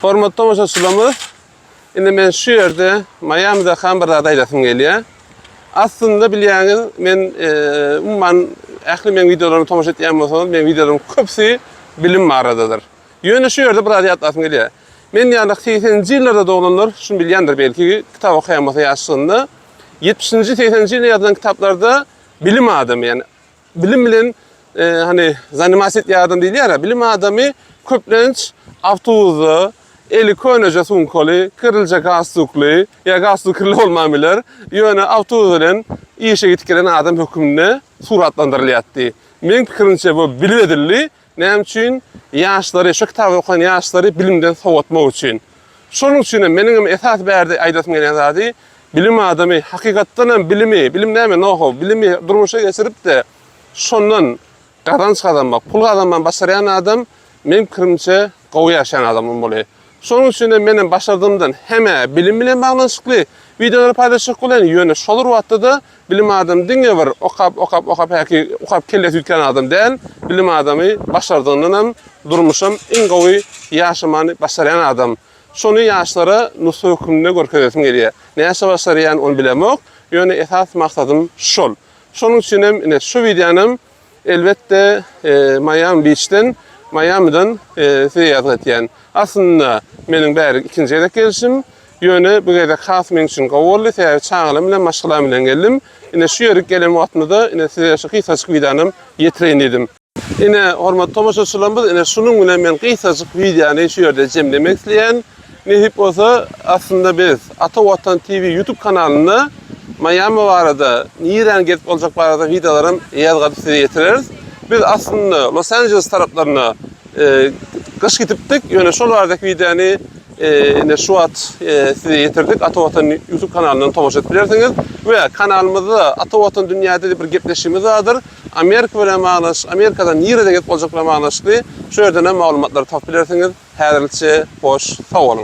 Hormatly tomaşaçylarymyz, indi men şu ýerde Maýamide han bir zat aýdasym gelýär. Aslynda bilýäňiz, men umuman ähli meň wideolarymy tomaşa etýän bolsaňyz, meň wideolarymyň köpüsi bilim baradadyr. Ýöne şu ýerde bir zat ýatlasym gelýär. Men ýaly segseninji ýyllarda doglanlar şuny bilýändir belki, kitap okaýan bolsa ýaşlygynda. Ýetmişinji, segseninji ýylda ýazylan kitaplarda bilim adamy, ýagny Bilim bilen hany zanimas etýän adam diýilýär-ä. Bilim adamy köplenç awtobusda eli köneje sumkaly, kirlije galstukly ýa galstuk kirli bolman biler, ýöne awtobus bilen işe gidip gelen adam hökmünde suratlandyrylýardy. Meň pikirimçe bu bilip edildi. Näme üçin? Ýaşlary, şu kitaby okan ýaşlary bilimden sowatmak üçin. Şonuň üçin hem meniň hem esasy bärde aýdasym gelýän zady, bilim adamy hakykatdan hem bilimi, bilim näme, know-how, bilimi durmuşa geçirip-de, şondan gazanç gazanmak, pul gazanmany başarýan adam, meň pikirimçe, gowy ýaşaýan adam bolmaly. Şonuň üçin hem menem başardygymdan hem-ä bilim bilen baglanyşykly wideolary paýlaşjak bolýan, ýöne şol bir wagtda-da bilim adamy diňe bir okap, okap, okap häki okap kellesi üýtgän adam däl, bilim adamy başardygyndanam durmuşam iň gowy ýaşamany başarýan adam. Şony ýaşlara nusga hökmünde görkezesim gelýär. Näçe başarýan ony bilemok, ýöne esasy maksadym şol. Şonuň üçin hem ine şu wideonam Elbetde, Maýami Biçden, Maýamiden size ýazgy etýän. Aslynda, meniň bärik ikinji gezek gelşim. Ýöne bu gezek has meň üçin gowy boldy, sebäbi çagalarym bilen, maşgalam bilen geldim. Ine, şu ýerik gelen wagtymyzda, ine, size şu gysgajyk wideonam ýetireýin diýdim. Ine, hormatly tomaşaçylarymyz, ine, şunuň bilen men gysgajyk wideony şu ýerde jemlemek isleýän. Nesip bolsa, aslynda biz Ata Watan TV YouTube kanalynda Maýami barada, niräni gezip boljak barada wideolaram ýazgadyp size ýetireris. Biz aslynda Los Anjeles taraplaryna gyş gidipdik, ýöne şol baradaky wideony ine şu wagt size ýetirdik. Ata Watan YouTube kanalyndan tomaşa edip bilersiňiz. We kanalymyzda Ata Watan dünýäde diýip bir gepleşigimiz bardyr. Amerika bilen baglanyşyk, Amerikada nirede gezip boljak bilen baglanyşykly şu ýerden hem maglumatlary tapyp bilersiňiz. Häzirlikçe hoş sag boluň.